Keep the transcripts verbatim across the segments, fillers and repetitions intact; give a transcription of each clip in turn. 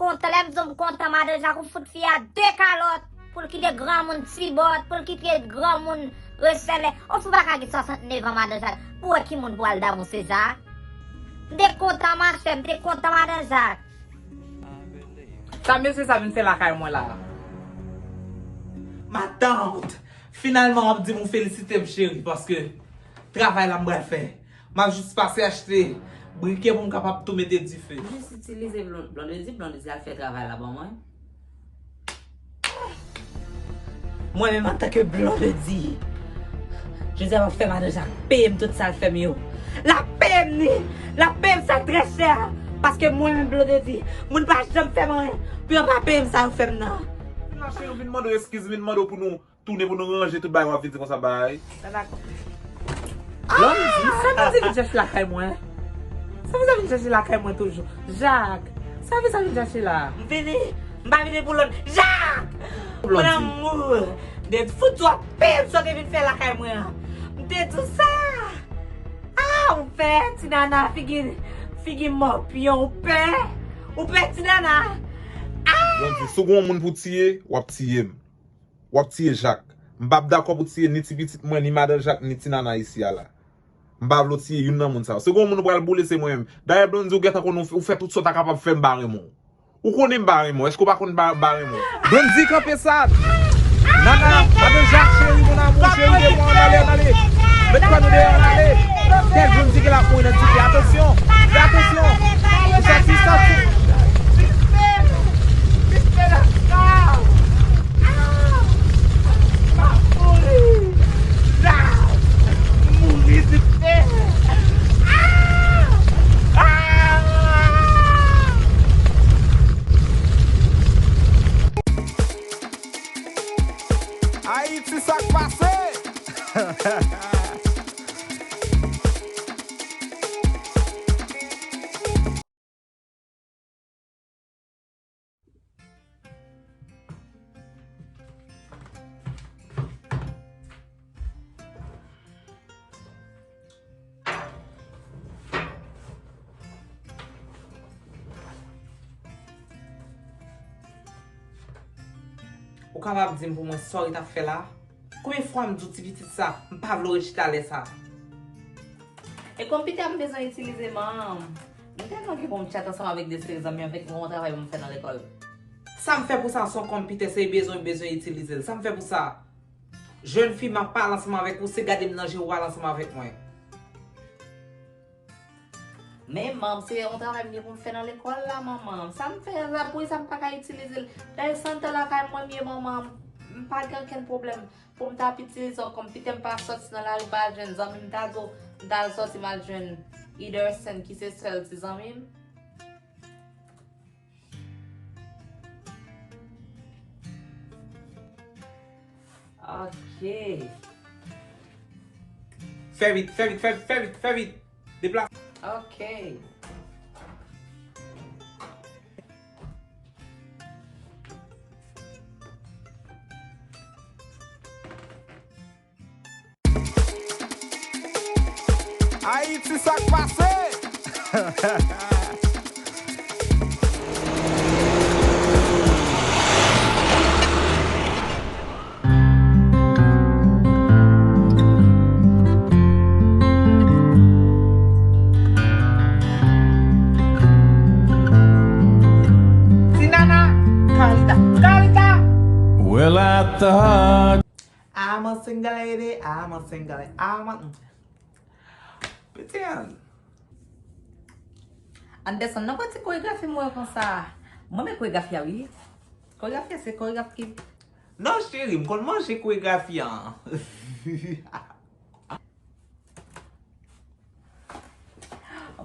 Kontan, lè m di w m kontan, madan Jak, ou fout fi a de kalòt pou l kite granmoun ti bòt, pou l kite granmoun resèlè. On fi pa ka gen swasantnèf an, madan Jak, pou wè ki moun pou al damou Seza. M te kontan, machè, m te kontan, madan Jak. Sa mesye sa vin fè lakay mwen la? Matant, finalman w ap di m ou felisite m, cheri, paske travay la m pral fè. M ap jis pase achte brikè pou m kapab tou mete dife. M jis itilize Blon-, Blondedy, Blondedy al fè travay la ban mwen. Mwen menm antanke Blondedy, jodi a m ap fè madan Jak peye m tout sa l fè m yo. L ap peye m ni, l ap peye m sa k trè chè a. Paske mwen menm Blondedy, moun pa janm fè m anyen pou yo pa peye m sa yo fè m nan. La cheri, m vin mande w eskiz, m vin mande w pou nou tounen pou nou ranje tout bagay, w ap vin di konsa bay. Sa dakò. Blondedy, sa vin di vin chèche lakay mwen? Sa vin di vin chèche lakay mwen toujou? Jak, sa vin sa vin chèche la? M vini, m pa vini pou lòt. Jak! Mon amour, de fout w ap peye m sa w te vin fè lakay mwen an. M te di w sa. Ah, ou pè, ti nana, figi, figi mòpyon, ou pè. Ou pè, ti nana. Ah! Blondedy, si w gen yon moun pou tiye, w ap tiye m. W ap tiye Jak. M p ap dakò pou tiye ni ti pitit mwen, ni madan Jak, ni ti nana isi a la. M pa vle w tiye youn nan moun sa yo. Si gen yon moun ou pral boule, se mwen menm. Dayè, Blondedy, ou gentan konnen ou fè tout sa w ta kapab fè, m pa renmen w. Ou konnen m pa renmen w. Èske w pa konn m pa, m pa renmen w? Blondedy, kanpe sa! Nana, madan Jak, cheri, mon amour, cheri, de mwen, ann ale, ann ale. Met kò nou deyò, ann ale. Tèl Blondedy gen l ap mouri nan dife. Atansyon! Fè atansyon! Ou sòti, sòti! Dife! Dife nan kay! Ah! M ap mouri! Ah! M mouri dife! Ah! Ah! Ayiti, sa k pase? Ou kapab di m pou mwen sa w ret ap fè la? Konbyen fwa m di w ti pitit sa, m pa vle w ret chita lè sa? E konpitè m bezwen itilize, manm. M tèlman gen pou m tchat ansanm avèk de seri zanmi avèk mwen, yon travay pou m fè nan lekòl. Sa m fè pou sa, se yon konpitè, se bezwen, bezwen itilize l. Sa m fè pou sa? Jèn fi, m ap pale ansanm avèk ou, se gade m nan je w pale ansanm avèk mwen. Men, manm, se yon travay m gen pou m fè nan lekòl la, manman. Sa m fè la, poukisa m pa ka itilize l? Dayè, se anndan lakay mwen m ye, manman. M pa gen okenn pwoblèm. Pou m t ap itilize yon konpitè, m pa sòti nan lari, m pa al jwenn zanmi m, m ta di w, m t al sòti, m al jwenn Iderson, ki se sèl ti zanmi m. Ok. Fè vit, fè vit, fè vit, fè vit, fè vit. Deplase. Ok. Ayiti, sa k pase? Ti nana, Carlita, Carlita! Well, I thought I'm a single lady, I'm a single, I'm a... Piti an. Anderson, nan pati koregrafi m wè konsa. Mwen men koregrafi a wi. Koregrafi a se koregrafi ki... Non, cheri, m konn manje koregrafi an.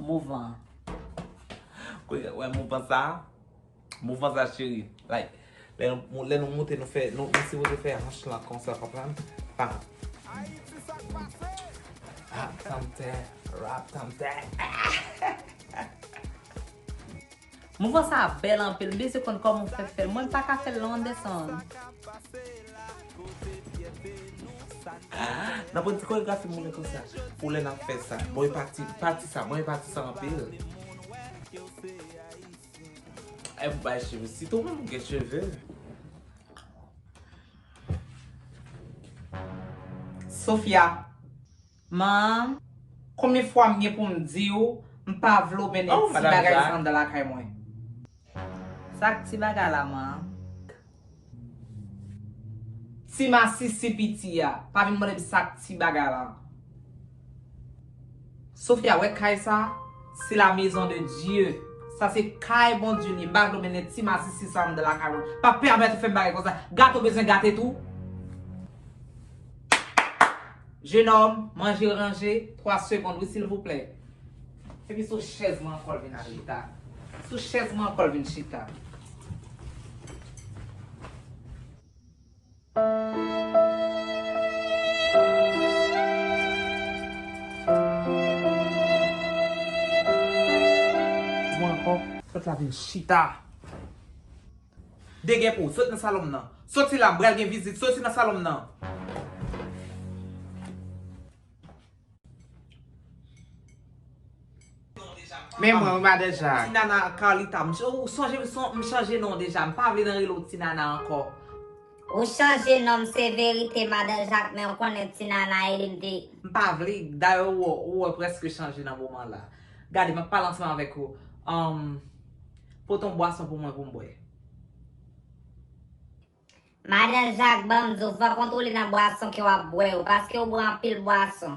Mouvan. Koregra-, wè mouvan sa? Mouvman sa, cheri. Like, lè nou, lè nou moute, nou fè, nou, nou sipoze fè hanch lan konsa, konprann? Pa. Rap tanptè, rap tanptè. Mouvman sa bèl anpil. M bezwen konn kòman w fè fè l. Mwen, m pa ka fè l non, Anderson. Nan pwen ti koregrafi mouvman konsa. Pou lè n ap fè sa. Mwen pati, pati sa, mwen pati sa anpil. Ay, m bay cheve. Sitou menm ou gen cheve. Sofia. Man. Konbyen fwa m gen pou m di w, m pa vle w mennen ti bagay sa anndan lakay mwen? Sa k ti bagay la, man? Ti masisi piti a. Pa vin mande m sa k ti bagay la. Sofia, wè kay sa, c'est la maison de Dieu. Sa se kay Bondye li. M pa vle w mennen ti masisi sa anndan lakay mwen. Pa pèmèt ou fè m bagay konsa. Gato bezwen gate tou. Jenòm, manje ranje, twa segonn, wi, silvouplè. Epi sou chèz mwen ankò l vin chita. Sou chèz mwen ankò l vin chita. Mwen ankò, fèt la vin chita. Degè pou, sot nan salon m nan. Soti la, m pral gen vizit, soti nan salon m nan. Men mwen, wi, madan Jak. Ti Nana Carlita, m ch-, ou sonje m son, m chanje non deja. M pa vle nan rele w Ti Nana ankò. Ou chanje non m, se verite, madan Jak, men ou konnen Ti Nana e li m te. M pa vle, dayè ou wè, ou wè prèske chanje nan moman la. Gade, m ap pale ansanm avèk ou. Anm, pote yon bwason pou mwen pou m bwè. Madan Jak, ban m di w, fò w kontwole nan bwason ke w ap bwè yo, paske w bwè anpil bwason.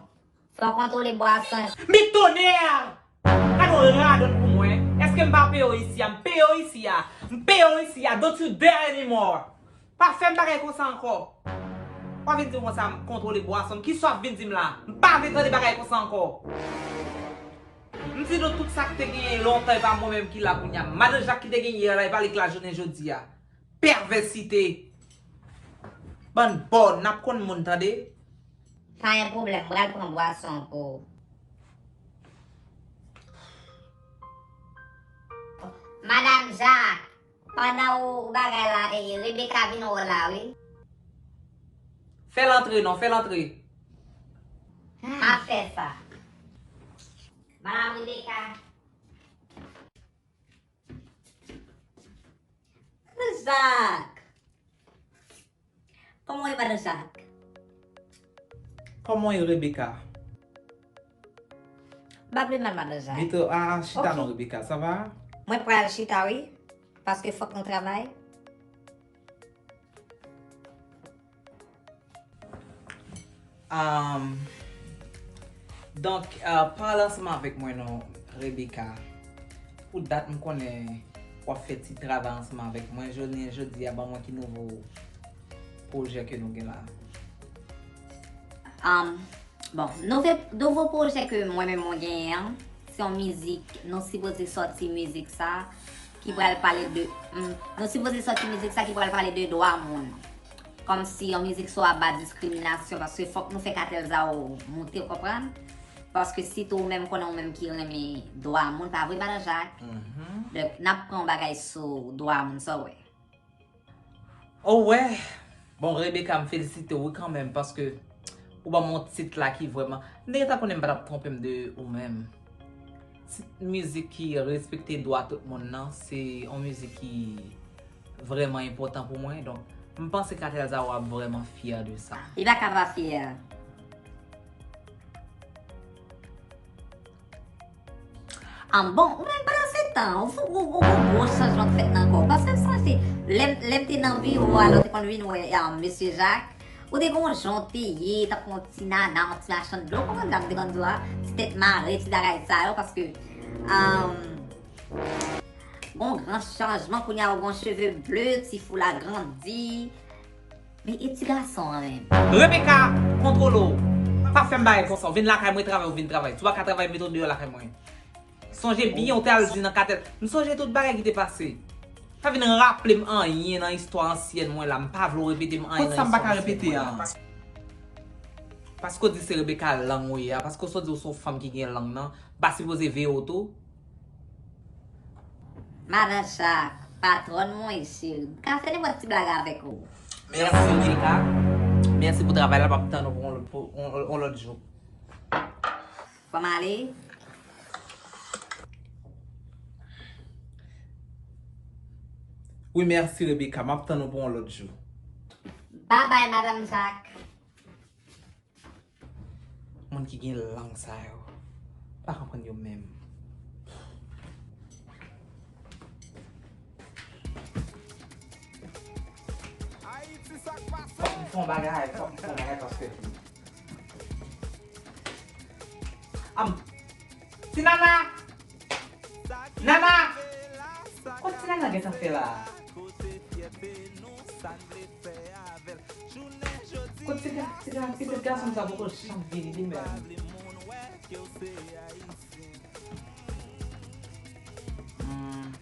Fò w kontwole bwason. Mitonè! Gade yon radòt pou mwen. Èske m pa peye w isi a? M peye w isi a. M peye w isi a. Don't you dare anymore. Pa fè m bagay konsa ankò. W ap vin di m konsa m kontwole bwason m. Kisa w ap vin di m la? M pa vle tande bagay konsa ankò. M di nou tout sa k te genyen lontan, e pa mwen menm ki la kounye a. Madan Jak ki te genyen yè la, e pa li k la jounen jodi a. Pèvèsite. Bann bòn, n ap konn moun, tande. Pa gen pwoblèm, m pral pran bwason pou ou. Madan Jak, pandan ou, ou bagay la, e, Rebecca vin wè w la, wi. Fè l antre non, fè l antre. Pa fè sa. Madan Rebecca. Madan Jak! Kòman w ye, madan Jak? Kòman w ye, Rebecca? M pa pi mal, madan Jak. Vito, a, chita non, Rebecca, sa va? Mwen pral chita, wi, paske fòk nou travay. Um, donk, uh, pale ansanm avèk mwen non, Rebecca. Pou dat m konnen w ap fè ti travay ansanm avèk mwen. Jounen jodi a, ban mwen ki nouvo pwojè ke nou gen la. Um, bon, nouvo, nouvo pwojè ke mwen menm mwen genyen an, se yon mizik, nou sipoze sòti mizik sa, ki pral pale de, hmm, nou sipoze sòti mizik sa ki pral pale de dwa moun. Kòmsi yon mizik sou aba diskriminasyon, paske fòk nou fè Katèl Zao moute, w konprann? Paske sitou ou menm konnen ou menm ki renmen dwa moun, pa vre, madan Jak? Mhm. Donk, n ap pran yon bagay sou dwa moun, sa w wè. Oh, wè. Bon, Rebecca, m felisite w, wi, kanmenm, paske ou ban m yon tit la ki vrèman, m te gentan konnen m pa t ap twonpe m de ou menm. Tit mizik ki respekte dwa tout moun nan, se yon mizik ki vrèman enpòtan pou mwen. Donk, m panse Katèl Zao ap vrèman fyè de sa. Li pa ka pa fyè. Ah, bon, ou menm pandan se tan, ou, ou, ou, ou gwo chanjman k fèt nan kò w. Paske m sonje, lè m, lè m te nan biwo a, lè w te konn vin wè, ah, mesye Jak, ou te gen yon jan w te ye, tankou yon ti nana, yon ti machann dlo, konprann sa m te konn di w a, ti tèt mare, ti bagay sa yo, paske, um, gon gran chanjman, kounye a ou gon cheve ble, ti fou la grandi. Men e ti gason an menm? Rebecca, kontwole w. Pa fè m bagay konsa. Ou vin lakay mwen travay, ou vin travay. Si w pa ka travay, mete w deyò lakay mwen. Sonje byen, ou te al di nan Katèl. M sonje tout bagay ki te pase. Pa vin raple m anyen nan istwa ansyèn mwen la. M pa vle w repete m anyen nan istwa ansyèn mwen la. Paske w di se Rebecca lang ou ye a. Paske w sot di w se yon fanm ki gen lang nan. M pa sipoze veye w tou. Madan Jak, patwòn mwen cheri, m ka fè nenpòt ti blag avèk ou. Mèsi, Rebecca. Mèsi pou travay la, m ap tann ou pou yon, pou yon, yon lòt jou. Fò m ale. Wi, mèsi, Rebecca. M ap tann ou pou yon lòt jou. Babay, Madanm Jak. Moun ki gen lang sa yo, pa konprann yo menm. Fòk m fè yon bagay, fòk m fè yon bagay paske. Am, ti Nana! Nana! Kot ti Nana gentan fè la? Kot ti ga-, ti ga-, ti pitit gason sa poko janm vini li menm? Hmm.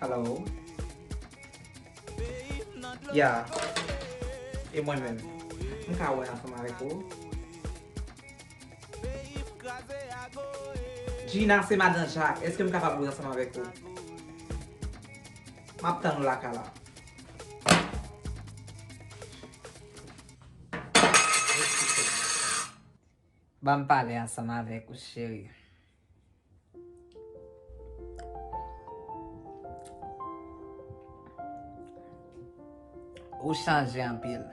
Hello. Ya. E mwen menm. M ka wè ansanm avèk ou? Gina, se Madan Jak. Èske m kapab wè ansanm avèk ou? M ap tann ou lakay la. Ban m pale ansanm avèk ou, cheri. Ou chanje anpil.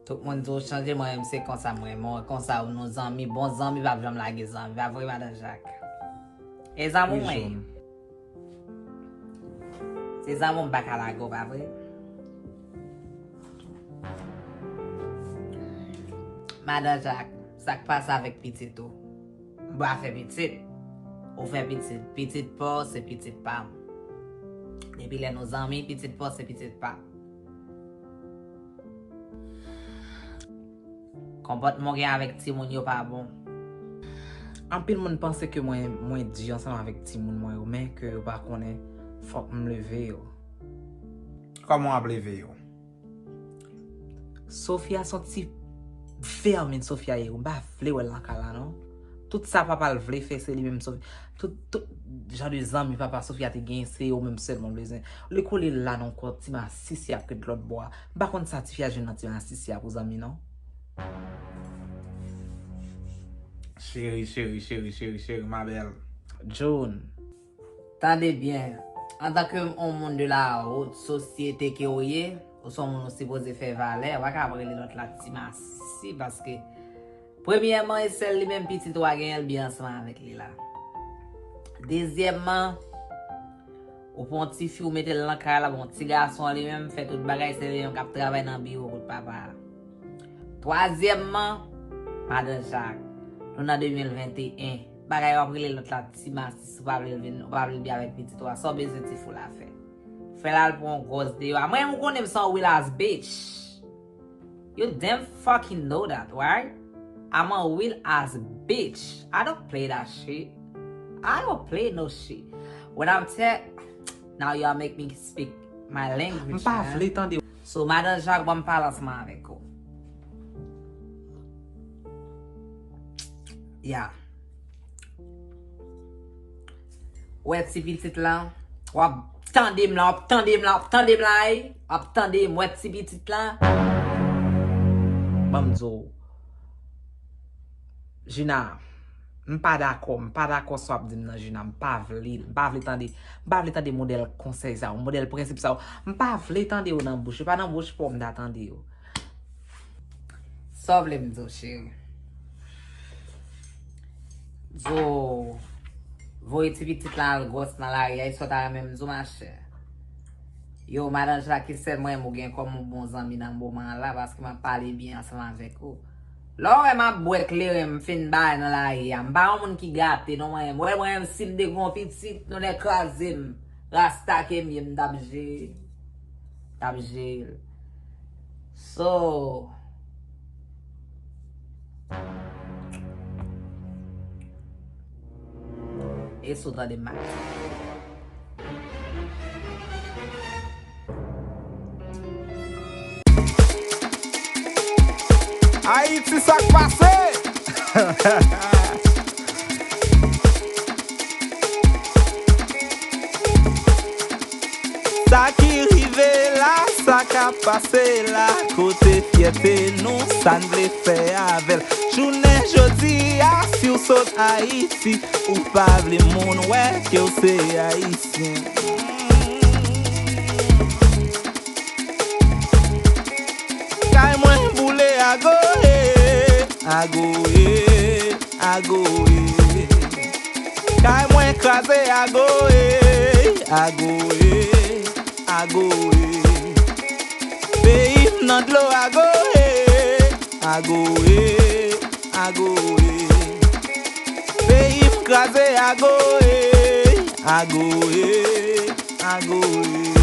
Tout moun di ou chanje, mwen menm se konsa mwen. Mwen konsa ou nou zanmi, bon zanmi p ap janm lage zanmi, pa vre, Madan Jak? E zanmi mwen. Se zanmi m pa ka lage w, pa vre? Madan Jak, sa k pase avèk pitit ou? M pa fè pitit. Ou fè pitit. Pitit pa w, se pitit pa m. Depi lè nou zanmi, pitit pa w, se pitit pa m. Konpòtman w gen avèk timoun yo pa bon. Anpil moun panse ke mwen, mwen di ansanm avèk timoun mwen yo, men ke yo pa konnen, fòk m leve yo. Kòman w ap leve yo? Sofia se yon ti vèmin Sofia ye, m pa vle wè l nan kay la non. Tout sa papa l vle fè, se li menm Sofia. Tout, tout jan de zanmi papa Sofia te genyen, se yo menm sèlman l bezwen. Li kole la nan kò ti masisi ap ret lòt bò a. M pa konn sa tifi a jwenn nan ti masisi a pou zanmi non. Cheri, cheri, cheri, cheri, cheri, ma belle. June. Tande byen, antanke yon moun de la haute société ke w ye, ou se yon moun ou sipoze fè valè, ou pa ka ap rele lòt la ti masisi, paske premyèman, e sèl li menm pitit ou a genyen, l byen ansanm avèk li la. Dezyèmman, ou pran yon tifi, ou mete l nan kay la, bon, ti gason an li menm fè tout bagay, se li menm k ap travay nan biwo kot papa a. Twazyèmman, Madan Jak, nou nan de mil venteyen, bagay w ap rele lòt la ti masisi, ou pa vle l vin, ou pa vle l byen avèk pitit ou a, sa w bezwen tifi w la fè? Fè l al pran yon gwòs deyò a. Mwen menm ou konnen m se yon real ass bitch. You damn fucking know that, right? I'm a real ass bitch. I don't play that shit. I don't play no shit. When I'm te-, now y'all make me speak my language, man. M pa vle tande. So, Madan Jak, ban m pale ansanm avèk ou. Ya. Ou wè ti pitit la? W ap tande m la, w ap tande m la, w ap tande m la, ey. W ap tande m, wè ti pitit la. Ban m di w. Gina, m pa dakò, m pa dakò sa w ap di m nan, Gina, m pa vle l, m pa vle tande, m pa vle tande modèl konsèy sa yo, modèl prensip sa yo, m pa vle tande yo nan bouch, yo pa nan bouch pa w m ta tande yo. Sa w vle m di w, cheri? Di w voye ti pitit la al gwòs nan lari a, e sa w ta renmen m di w, machè? Yo, Madan Jak, se sèl mwen menm ou gen kòm yon bon zanmi nan moman an la, paske m ap pale byen ansanm avèk ou. Lè w wè m ap bwè kleren, m fin bay nan lari a. M pa yon moun ki gate non mwen menm. Ou wè mwen menm, si m te gen yon pitit, nou nèk kraze m. Rasta ke m ye, m t ap jere. M t ap jere l. So, e si w tande m mal? Ayiti, sa k pase? Sa ki rive Sa k ap pase la, kote fyète nou, sa n vle fè avè l? Jounen jodi a, si w sot Ayiti, ou pa vle moun wè ke w se Ayisyen. Kay mwen boule agoye, agoye, agoye. Kay mwen kraze agoye, agoye, agoye. Peyi m nan dlo agoye, agoye, agoye. Peyi m kraze agoye, agoye, agoye.